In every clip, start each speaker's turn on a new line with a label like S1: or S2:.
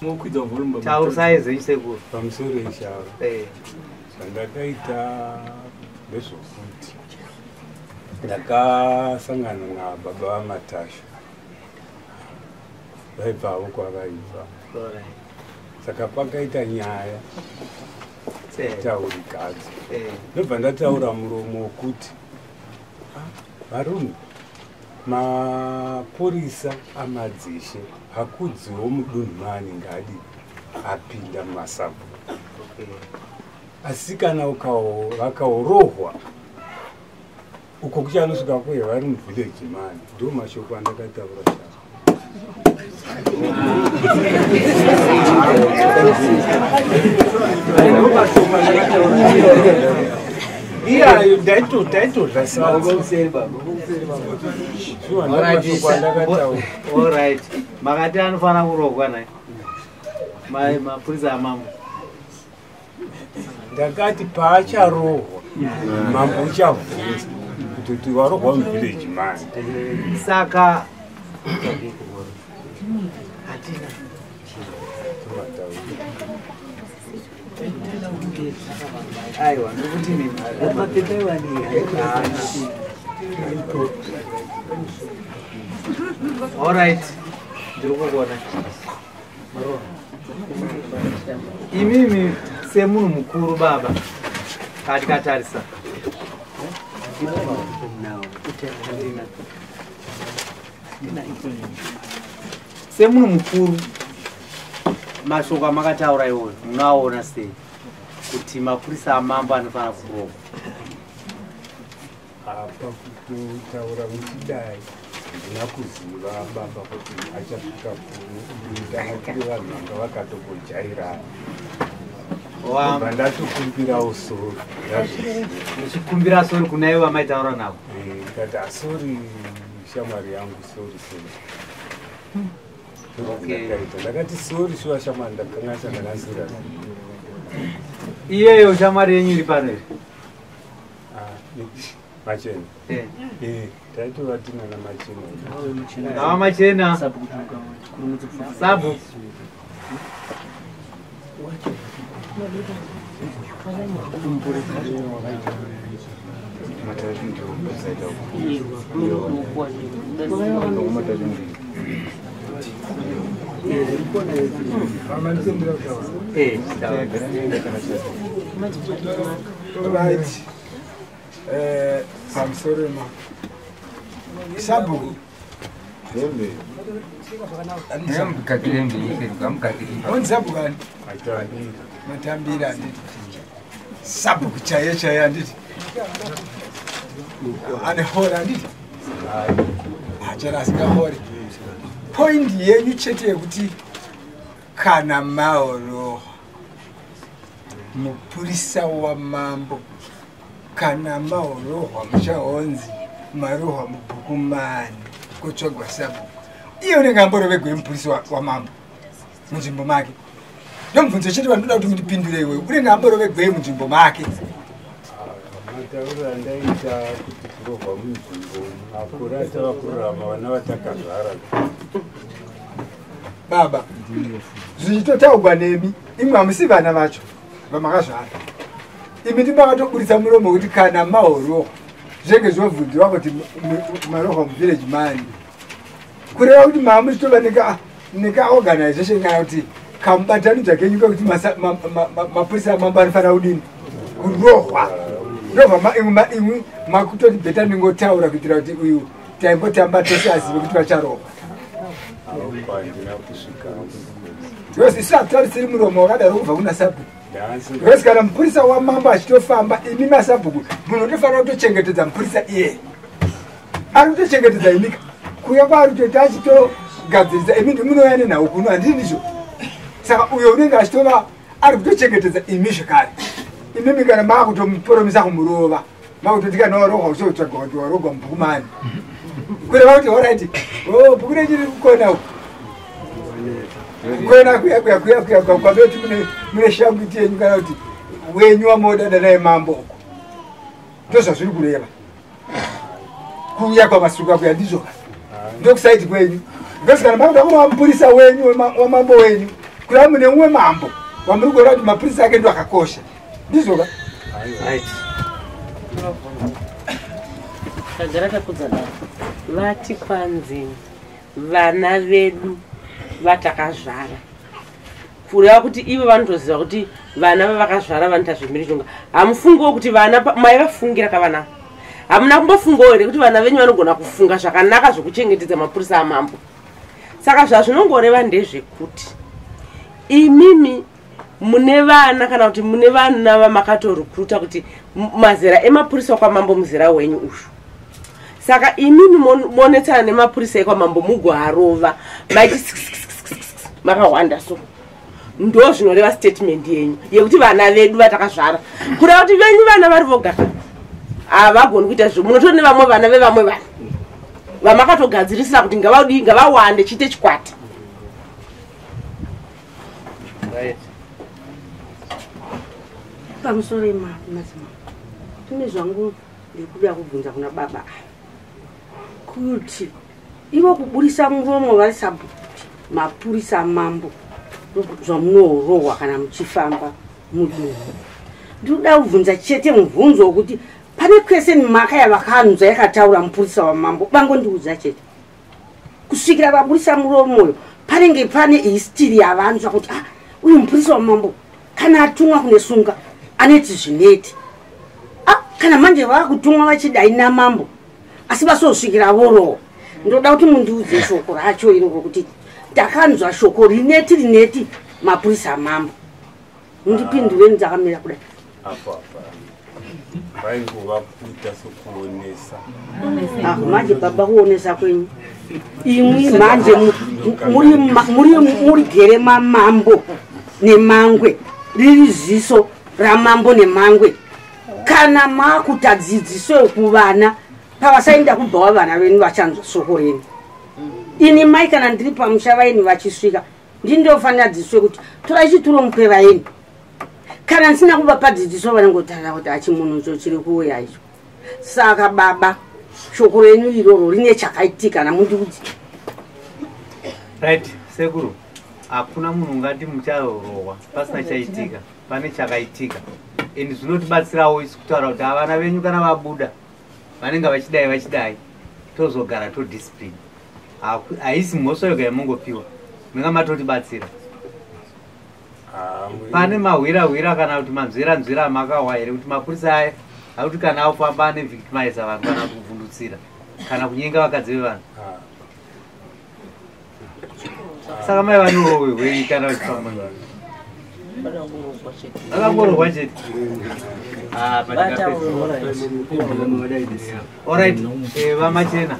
S1: Mokwidza volume.
S2: Taurisai zvenyu sekuru.
S3: Pamusoro ishava. Zvandakaita ndezvokuti ndakasangana nababa vaMatasha, vaibvavo kwavaibva, saka pakaita nyaya taurikadzo, ndobva ndataura muromo wokuti, "Ah, varume, mapurisa amadzishe hakudziwo mudunhu maanenge adi apinda mumasabhuku, asi kana vakaorohwa uko kuchanosvika kuye vari muvillage mani." Ndo mashoko andakataura shava. Ndo mashoko andakataura iyayo. Ndaitodya sadza. Shuwa, ndo mashoko andakataura.
S2: Alright, makati anofanira kurohwa naye mapurisa amambo.
S3: Ndakati paacharohwa, mambo uchabvunza kuti warohwa muvillage mani.
S2: Saka hatina. Aiwa, ndokuti
S4: Mapepa iwani.
S2: Alright, ndiri kukuona imimi semunhu mukuru baba. Katikatarisa, Handina. Semunhu mukuru, mashoko amakataura iwoyo munoaona sei, kuti mapurisa amambo anofanira kurohwa?
S3: Apa kutotaura muchidai, handina kuziva baba kuti achasvika kuitanga. Tiri vanhu vanga vakatombojairana. Bva ndatokumbirawo sorry, ndazviziva.
S2: Muchikumbira sorry kuna ivo vamaitaura navo?
S3: Ndikati, "Asorry shamwari yangu, sorry, sorry." Ndakaita, ndakati, "Sorry shuwa shamwari, ndakanganisa, ndakasira."
S2: Iyeyo shamwari yenyu iri pano here?
S3: Machena?
S2: Eh.
S3: Eh, taitova tinana Machena.
S2: Ngava Machena, sabu. Eh, taura.
S5: Right. Pamusoro ma sabhuku. Onzi sabhuku ani? Matambira, handiti? Sabhuku chaiye chaiye, handiti? Ane hori, handiti? Achara asingahori. Point yenyu chete yekuti kana maorohwa mupurisa wamambo, kana maorohwa muchahonzi marohwa mubhuku mani, kotsvagwa sabhuku. Iye unenge amborovegwei mupurisa wamambo munzvimbo make? Ndomubvunzo chete vandoda kuti mundipindure iwewe. Unenge amborovegwei munzvimbo make?
S3: Matauriro andaita kuti kurohwa munzvimbo, makore atava kurarama, vana vatakazvara.
S5: Baba, zvichitotaurwa nemi, imwe hamusi vana vacho vamakazvara. Imi ndimakatoburitsa muromo kuti kana mahorohwa zvenge zvobvunziwa kuti marohwa muvillage mani, kureva kuti maamuchitova nekaorganization kana kuti kamubatanidzwa kenyu kekuti mapurisa amambo anofanira kudini? Kurohwa. Ndobva imwi makutoti better ndingotaura kuitira kuti uyu taimbotamba tose azive kuti vacharohwa.
S3: Handina kusvika.
S5: Because isu hatitarisiri muromo wakadaro kubva kuna sabhuku, because kana mupurisa wamambo achitofamba, imi masabhuku munotofanira kutochengetedza mupurisa iyeye. Ari kutochengetedza imika kuya kwaari kutoita achitogadzirisa, imi ndimunouya nenhau kuno, handii ndizvo? Saka uyo unenge achitova ari kutochengetedza imi zvekare. Imimi kana maakutomuporomisa kumurova, makutoti kana warohwa uchotsvaga kuti warogwa mubhuku mani, kureva kuti alright, o bhuku renyu riri kukona uku, kukona kuya kuya kuya kuya kwameti mune shanguti yenyu kana kuti wenyu wamodada naye mambo uko. Ndozvazviri kureva kuuya kwamasuka kuya, ndizvo? Ndokusaiti kwenyu, because kana makuda kurova mupurisa wenyu wamambo wenyu. Kureva mune umwe mambo wamuri kuona kuti mapurisa ake ndo akakosha. Ndizvoka?
S2: Right.
S1: Tagara takudza dare. Vati kwanzi vana vedu vatakazvara. Kureva kuti ivo vanotoziva kuti vana vavakazvara vanoita zvemhirizhonga. Hamufungiwo kuti vana maivafungira kavana. Hamuna kumbofungawo here kuti vana venyu vanogona kufunga zvakanaka zvekuchengetedza mapurisa amambo. Saka zvazvinongoreva ndezvekuti imimi mune vana kana kuti mune vana vamakatorekruta kuti mazera emapurisa kwamambo muzera wenyu uyu. Saka imimi monetsana nemapurisa ekwamambo mugoarova maiti makawanda so. Ndo zvinoreva statement yenyu yekuti vana vedu vatakazvara. Kureva kuti venyu vana vari voga havagoni kuita zvo. Munotori nevamwe vana vevamwe vanhu vamakatogadzirisira kuti ngavadii ngavawande chiite chikwata.
S2: Right.
S6: Pamusoro madzimambo, tine zvangu ndikuda kubvunza kuna baba kuti ivo kuburisa muromo vari sabhuku mapurisa mambo zvamunorohwa kana muchifamba mudunhu. Ndinoda kubvunza chete mubvunzo wekuti pane question maka yavakanzwa yakataura mupurisa wamambo vangondiudza chete kusvikira vaburisa muromoyo panenge pane histiri yavanzwa kuti ah, uyu mupurisa wamambo kana atumwa kune sunga aneti zvineti. Ah, kana manje vakutumwa vachidai namambo asi vasosvikira vorowa. Ndoda kuti mundiudze shoko racho iroro kuti ndakanzwa shoko rineti rineti mapurisa mambo. Mundipindure ndzakamira kudai.
S3: Apa apa vaingova kuita sokuonesa.
S6: Ah, manje baba kuonesa kwenyu imwi manje muri gere mamambo nemangwe riri ziso ramambo nemangwe. Kana makuta dzidziso yekuvana pavasaenda kubvawa vana venyu vachanzwa soko renyu. Ini mai kana ndiri pamusha vaeni vachisvika ndindofanira dzidziso yekuti torai chituro mupe vaeni. Kana ndisina kuvapa dzidziso vanongotarira kuti achimunhu icho chiri kuuya icho. Saka baba shoko renyu iroro rine chakaitika namundiudzi.
S2: Right, sekuru, hakuna munhu ungati mucharorohwa pasina chaitika, pane chakaitika. And zvinotibatsirawo isu kutaura kuti vana venyu kana vabuda vanenge vachidai vachidai tozogara todiscipline. Haisi mhosva yoga yamungopiwa, munga matotibatsira. Pane mahwira-hwira kana kuti manzwira-nzwira amakahwa here kuti mapurisa aya akuti kana afamba ane victimize vanhu kana kuvhundutsira kana kunyenga vakadzi vevanhu. Saka mai vanorohwei kana vachifamba? Vakangorohwa chete. Ah, Alright, vamachena.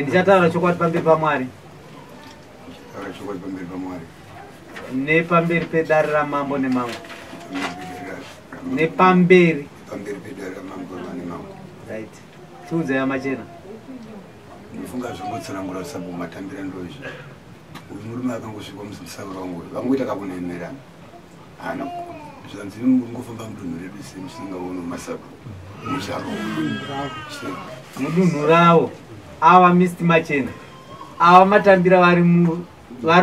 S2: Ndichataura chokwadi pamberi paMwari. Nepamberi pedare ramambo nemambo. Nepamberi
S7: pedare ramambo nemambo.
S2: Right. Tiudzai vamachena.
S7: Ndifunga zvongotsanangura sabu matambira ndozvo. Uyu murume akangosvika musauro wangu vangoita kakunemerana. Haana zvanzi ngofamba mudunhu redu semusingaoni masabu mucharo.
S2: Mudunhu ravo ava Mr Machena. Ava matambira vari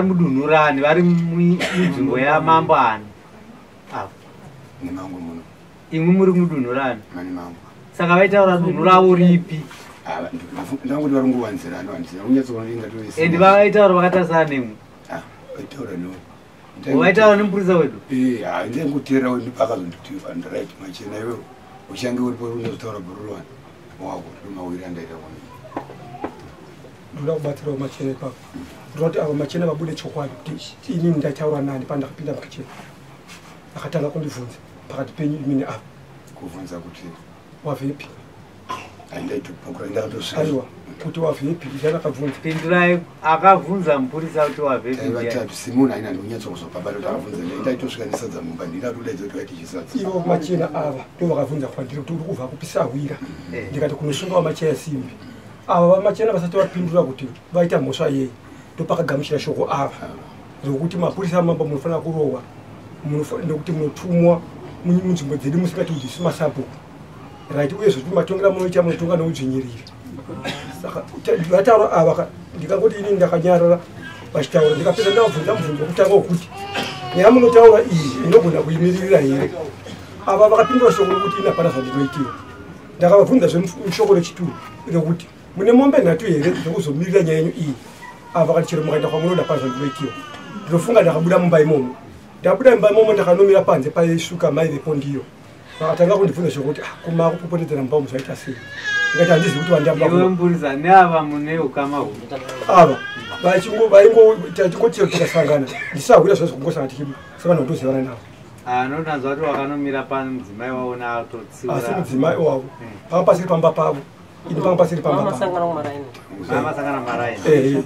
S2: mudunhu rani, vari munzvimbo yamambo ani? Ava.
S7: Nemango muno.
S2: Imwi muri mudunhu rani?
S7: Mani mango.
S2: Saka vaitaura dunhu ravo ripi?
S7: Ndangoti vari nguwanzirana vanhu kunyatsoona ingatove.
S2: And vaitaura vakatarisana nemwi.
S7: Ah, vaitaura no.
S2: Vaitaura nemupurisa wedu?
S7: Eh, ndingoteerera ndipakazonditi right Machena iwewe uchange uripo unozotaura bhururu wako ndomawiri andaita kuno.
S8: Ndoda kubatsirawo Machena ipapo. Ndoda kuti ava Machena vabude chokwadi kuti inini ndaitaura nani pandakapinda mukicheni. Akatanga kundibvunza pakati penyu imini ava.
S7: Kubvunza kuti
S8: wabvepi?
S7: Ndakatosvika.
S8: Aiwa, kuti wabvepi? Ndiani akabvunza?
S2: Pindurai, akabvunza mupurisa kuti wabvepi
S7: Taiva
S2: ndiani?
S7: tatu Simon aina ndikunyatsokuzopa kuti akabvunza ndaitosvika nesadza mumba ndinatodaidza kuti vaite chisadza.
S8: Ivo Machena ava ndo vakabvunza kwandiri kuti uri kubva kupi sahwira. Ndikati kunosunga vamachena simbi. Ava vamachena vasati vapindura kuti vaita mhosva yei ndopakagamuchira shoko ava rokuti mapurisa amambo munofanira kurohwa nekuti munotumwa munzvimbo dzedu musingatiudzisi masabhuku. Right, uyezve kuti matongera munoita munotonga neudzvinyiriri. Saka vataura ava ndikangoti ini ndakanyarara Vachitaura ndikapedza ndavabvunza mubvunzo wekutanga wekuti nyaya munotaura iyi inogona kuimiririra here? Ava vakapindura shoko rokuti ini hapana zvandinoitiwa. Ndakavabvunzazve shoko rechituru rekuti mune mombe nhatu here dzekuzomirira nyaya yenyu iyi? Ava vakati chero mukaenda kwamunoda hapana zvandinoitiwa. Ndinofunga ndakabuda mumba imomo. Ndabuda mumba imomo ndakanomira panze paisuka mai vepo ndiyo. Vakatanga kundibvunza shoko kuti ah, kuma kupopotedzana mumba umu zvaita sei? Ndikati handizivi kuti vandamba.
S2: Iwe mupurisa neava mune ukama hwu.
S8: Ava vachingo vaingo tachingoti tikasangana ndisahwira zvazvo kungosangana tichibu sevanhu vandozivana navo.
S2: Anotanzwa kuti wakanomira pamudzimai wavo naatotsiura.
S8: Asi mudzimai wavo panga pasiri pamba pavo ini panga pasiri pamba pavo.
S1: Masangana kumaraini.
S2: Masangana maraini.
S8: Ehe.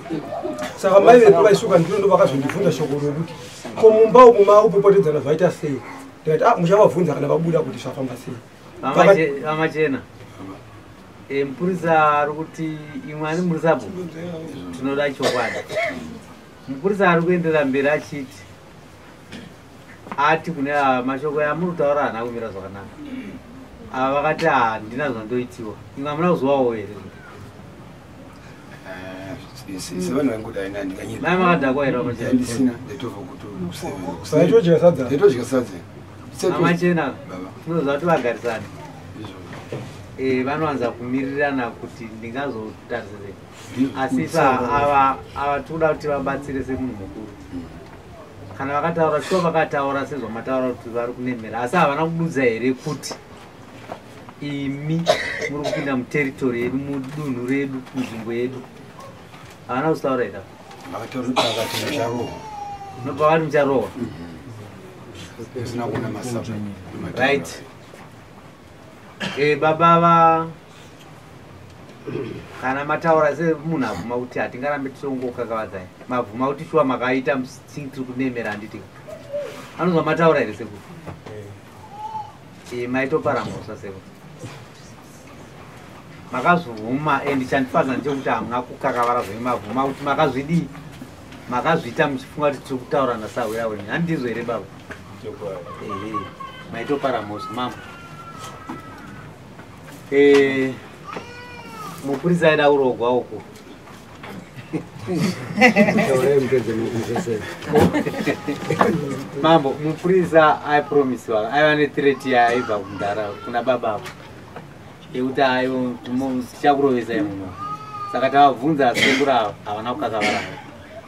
S8: Saka mai vepo vaisuka ndiro ndo vakazondibvunza shoko rokuti ko mumba umu maakupopotedzana zvaita sei? Ndikati ah muchavabvunza kana vabuda kuti zvafamba sei.
S2: Vamachena. Mupurisa ari kuti imwe ani murisapo tinoda chokwadi. Mupurisa ari kuenderera mberi achiti ati kune ava mashoko amuri kutaura haana kumira zvakanaka. Ava vakati handina zvandoitiwa. Imwe hamuna kuzowawo here?
S7: Sevanhu vaingodai ndikanyira.
S2: Mai makadhakwa here vamachena?
S7: Ndisina ndaitobva kuti
S8: Vaitodya sadza.
S7: Ndaitodya sadza.
S2: Vamachena tinoziva kuti vagarisani. Vanowanza kumirirana kuti ndingazotarisire. Asi ava ava tinoda kuti vabatsire semunhu mukuru. Kana vakataura shuwa vakataura sezvamataura kuti vari kunemera asi havana kududza here kuti imi muri kupinda muteritori yedu mudunhu redu munzvimbo yedu. Havana kuzitaura here?
S7: Vakataura kuti vakati mucharohwa.
S2: Nobva vati mucharohwa.
S7: Zvisina kuona masapo.
S2: Right. Baba va kana mataura semunhu abvuma kuti hatingarambe tichongokakavadzai. Mabvuma kuti shuwa makaita tiri kunemera handiti. Anozwa mataura here sekuru? Maitopara mhosva sekuru. Makazvibvuma and chandifadza ndechekuti hamuna kukakavara zvenyu mabvuma kuti makazvidii. Makazviita muchifunga kuti tiri kutaura nasahwira wenyu. Handizvo here baba? Ehe. Maitopara mhosva mama. Mupurisa aida kurogwa uko. Mambo, mupurisa aipromisiwa aiva nethreat yaaibva kundara kuna baba avo yekuti aiwo tichakurovesai muno. Saka tavabvunza sekuru avo havana kukakavara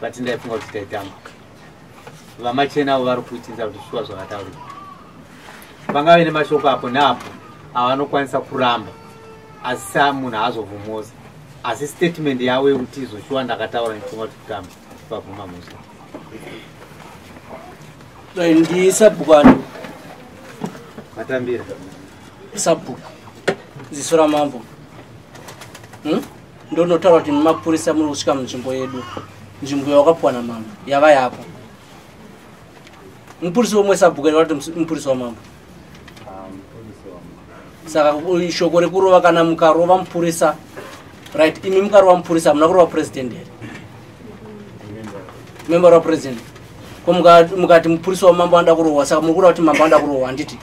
S2: but ndaifunga kuti taitamba. Vamachena avo vari kuitinza kuti shuwa zvakataurika. Vangave nemashoko apo neapo avanokwanisa kuramba asi munhu haazobvumozi. Asi statement yavo yekuti izvo shuwa ndakataura ndifunga kuti kutamba vabvuma mhosva.
S9: Ndisabhuku ani?
S2: Matambira.
S9: Sabhuku. Ziso ramambo. Ndonotaura kuti mapurisa muri kusvika munzvimbo yedu. Nzvimbo yawakapuwa namambo yava yako. Mupurisa umwe sabhuku here kuti mupurisa wamambo? Saka shoko rekurova kana mukarova mupurisa right, imi mukarova mupurisa hamuna kurova president here? Member wa president. Ko mukati mupurisa wamambo anoda kurohwa saka muri kureva kuti mambo anoda kurohwa handiti?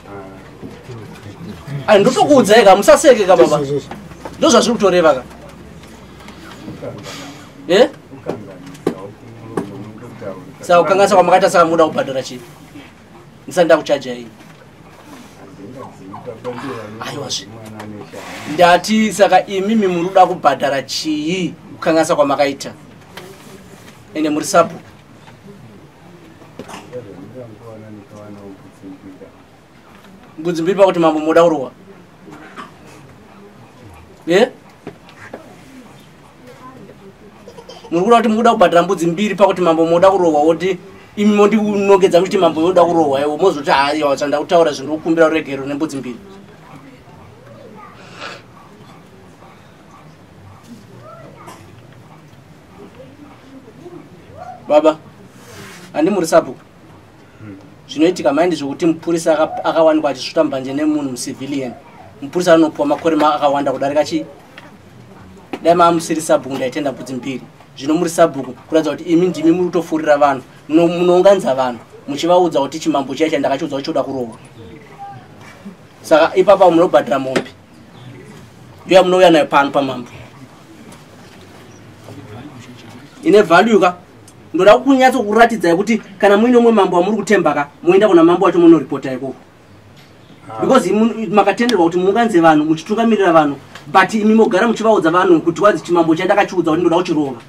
S9: Ai ndotokuudzai ka musaseke ka baba. Ndozvazviri kutoreva ka. Saka kukanganisa kwamakaita saka munoda kubhadhara chii? Ndisati ndakuchaja ini. Aiwazve. Ndati saka imimi muri kuda kubhadhara chii kukanganisa kwamakaita? Ende muri sabhuku. Mbudzi mbiri pakuti mambo moda kurohwa. Muri kuda kuti mukuda kubhadhara mbudzi mbiri pakuti mambo moda kurohwa woti imi mondinongedza muchiti mambo yoda kurohwa iwo mozoti haiwa zvanda kutaura zvinhu ndikukumbira ruregero nembudzi mbiri. Baba, handi muri sabhuku. Zvinoitika mai ndezvekuti mupurisa akawanikwa achisvuta mbanje nemunhu mucivilian. Mupurisa anopuwa makore akawanda kudarika chii? Dai maamusiri sabhuku ndaitenda mbudzi mbiri. Zvino muri sabhuku kuratidza kuti imi ndimi muri kutofurira vanhu. Munounganidza vanhu muchivaudza kuti chimambo chiya chandakachiudza kuti choda kurohwa. Saka ipapa munobhadhara mombe. Ndiyo yamunouya nayo pano pamambo. Ine value ka? Ndoda kunyatsokuratidzai kuti kana muine umwe mambo wamuri kutembaka, moenda kuna mambo wacho munoripota ikoko. Because makatenderwa kuti muunganidze vanhu muchitungamirira vanhu, but imi mogara muchivaudza vanhu kuti wanzi chimambo chandakachiudza kuti ndoda kuchirova.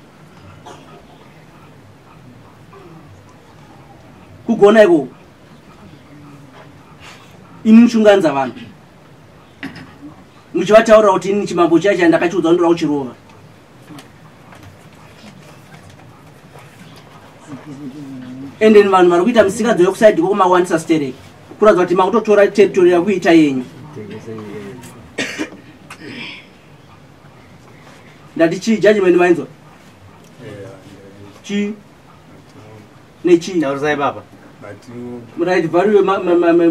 S9: Kugona ikoko. Imi muchiunganidza vanhu muchivataurira kuti ini chimambo chiya chandakachiudza kuti ndoda kuchirova. And then vanhu vari kuita misikadzo yekusaidi koko mawandisa stereki, kuratidza kuti makutotora territory yakuita yenyu. Ndati chii judgment mainzwa? Chii nechii?
S2: Taurisai baba.
S9: Right, value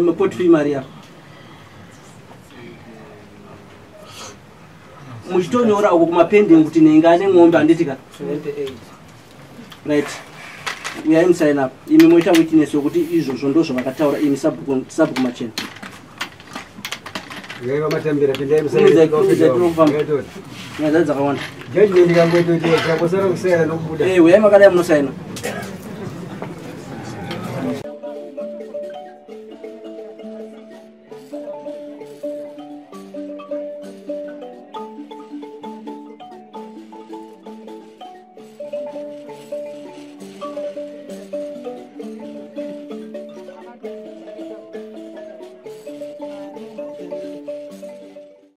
S9: maport fee mari yako. Muchitonyora uko kumapending kuti nenga ane ng'ombe, handiti ka? Right, uyai musaina apa. Imi moita witness yokuti izvozvo ndo zvavakataura. Imi sabhuku machena.
S5: Yaiva matambira, pindai.
S9: Kurumidza, nyaya dzakawanda.
S5: Judgment ikangoitoti changosara kusaina nokubuda.
S9: Uyai makadai munosaina.